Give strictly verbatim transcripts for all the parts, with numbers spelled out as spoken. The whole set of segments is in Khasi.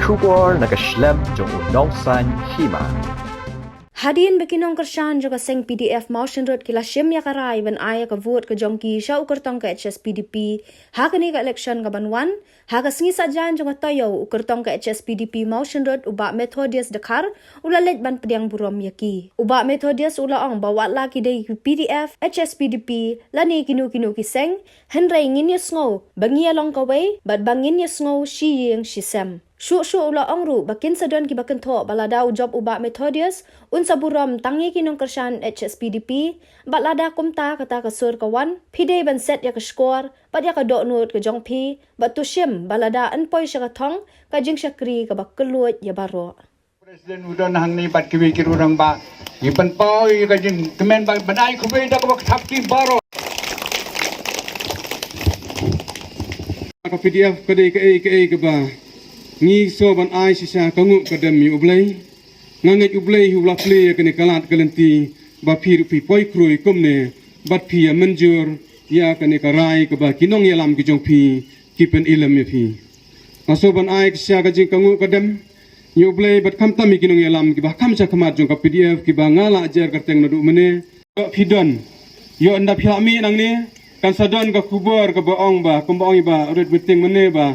Khubor na ka shlem jong u Nongsaiñ Hima. Hadien ba ki nongkyrshan jong ka seng P D F Mawshynrut ki la shim ïa ka rai ban ai ïa ka vote ka jong ki sha u kyrtong ka H S P D P ha kane ka election ka ban wan, ha ka sngi Saitjaiñ jong ka taïew, u kyrtong ka H S P D P Mawshynrut, u Bah Methodius Dkhar, u la leit ban pdiang burom ïa ki. U Bah Methodius u la ong ba wat la ki dei ki P D F, H S P D P lane kino kino ki seng, hynrei ngin ïa sngew ba ngi ïa long kawei bad ba ngin ïa sngew shi ïing shi sem. Shuh shuh u la ong ruh ba kin sa don kiba kynthoh ba lada u jop u Bah Methodius, un sa burom tang ïa ki nongkyrshan H S P D P, bad lada kumta kata ka sur ka wan, phi dei ban set ïa ka shkor bad ïa ka dohnud ka jong phi, bad to shim ba lada yn poi sha ka thong, ka jingshakri kaba kylluid ïa baroh. President u don hangne bad kiwei ki rangbah. Ngi pynpaw ïa ka jingkmen ba ban ai khublei da kaba kthap ki baroh. Ka P D F ka dei kaei kaei kaba ngi sngewbha ban ai shisha ka nguh ka dem ïa U Blei. Nga ngeit U Blei u la plie ïa kane ka lad ka lynti ba phi ruh phi poi khrui kumne bad phi ïa mynjur ïa kane ka rai kaba ki nongïalam ki jong phi ki pynïalem ïa phi. Nga sngewbha ban ai shisha ka jingkhublei ka nguh ka dem ïa U Blei bad khamtam ïa ki nongïalam kiba kham sha khmat jong ka P D F kiba nga la jer kyrteng naduh mynne. Ïoh phi don, ïoh ynda phi la mih nangne, kan sa don ka khubor kaba ong ba, kumba ong ïa Bah Rit Witting mynne ba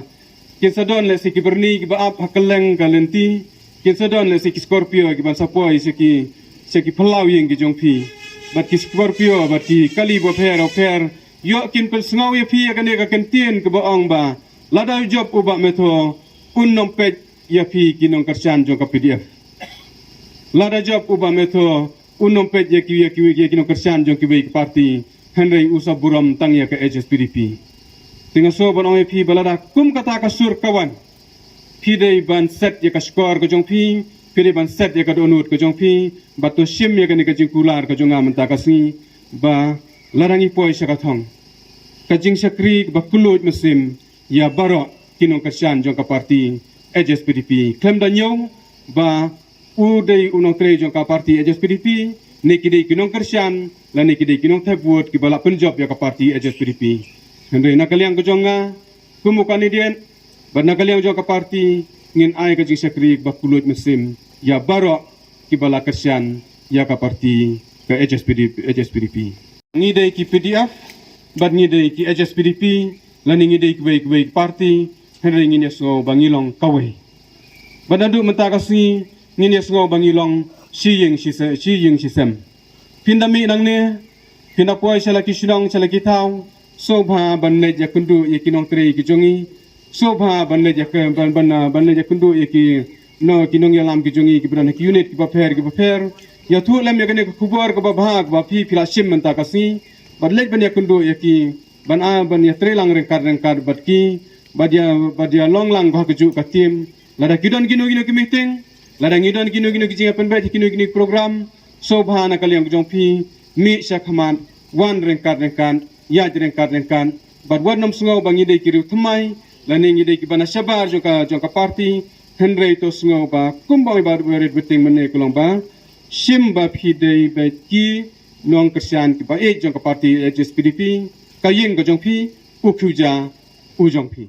kin sa don lehse ki byrni kiba ap ha kylleng ka lynti, kin sa don lehse ki Scorpio kiban sa poi sha ki, sha ki phyllaw ïing ki jong phi. Bad ki Scorpio bad ki kali bapher bapher, ïoh kin pynsngew ïa phi ïa kane ka kyntien kaba ong ba lada u jop u Bah Metho, un ym peit ïa phi ki nongkyrshan jong ka P D F. Lada jop u Bah Metho, un ym peit ïa ki, ïa ki, ïa ki nongkyrshan jong kiwei ki party, hynrei u sa burom tang ïa ka H S P D P. Te nga sngewbha ban ong ïa phi ba lada kum kata ka sur ka wan, phi dei ban set ïa ka shkor ka jong phi, phi dei ban set ïa ka dohnud ka jong phi, bad to shim ïa kane ka jingkular ka jong nga mynta ka sngi, ba lada ngi poi sha ka thong, ka jingshakri kaba kylluid mynsiem ïa baroh ki nongkyrshan jong ka party H S P D P. Khlem da ñiew ba u dei u nongtrei jong ka party H S P D P, ne ki dei ki nongkyrshan, lane ki dei ki nongthep vote kiba la pynjop ïa ka party H S P D P. Hynrei na ka liang ka jong nga, kum u candidate, bad na ka liang jong ka party, ngin ai ka jingshakri kaba kylluid mynsiem ïa baroh kiba la kyrshan ïa ka party ka H S P D P, H S P D P. Ngi dei ki P D F, bad ngi dei ki H S P D P, lane ngi dei kiwei kiwei ki party, hynrei ngin ïa sngew ba ngi long kawei. Bad naduh mynta ka sngi, ngin ïa sngew ba ngi long shi ïing shi se-, shi ïing shi sem. Phin da mih nangne, phin da poi sha la ki shnong, sha la ki thaw, sngewbha ban leit ïakynduh ïa ki nongtrei ki jong ngi, sngewbha ban leit ïa ka, ban, ban, ah, ban leit ïakynduh ïa ki, no, ki nongïalam ki jong ngi kiba don ha ki unit kiba pher kiba pher. Ïathuh lem ïa kane ka khubor kaba bha kaba phi phi la shim mynta ka sngi. Bad leit ban ïakynduh ïa ki, ban, ah, ban ïatreilang ryngkat ryngkat bad ki, bad ïa, bad ïalong lang bad kajuh ka team. Lada ki don kino kino ki meeting, lada ngi don kino kino ki jingïapynbeit, kino kino ki program, sngewbha na ka liang ka jong phi, mih sha khmat, wan ryngkat ryngkat, ïaid ryngkat ryngkat, bad wat nym sngew ba ngi dei ki riew thymmai, lane ngi dei kiba na shabar jong ka, jong ka party, hynrei to sngew ba kumba ong ïa Bah Rit Witting mynne ka long ba, shim ba phi dei beit ki nongkyrshan kiba ïeit jong ka party H S P D P, ka ïing ka jong phi, u khiew ja u jong phi.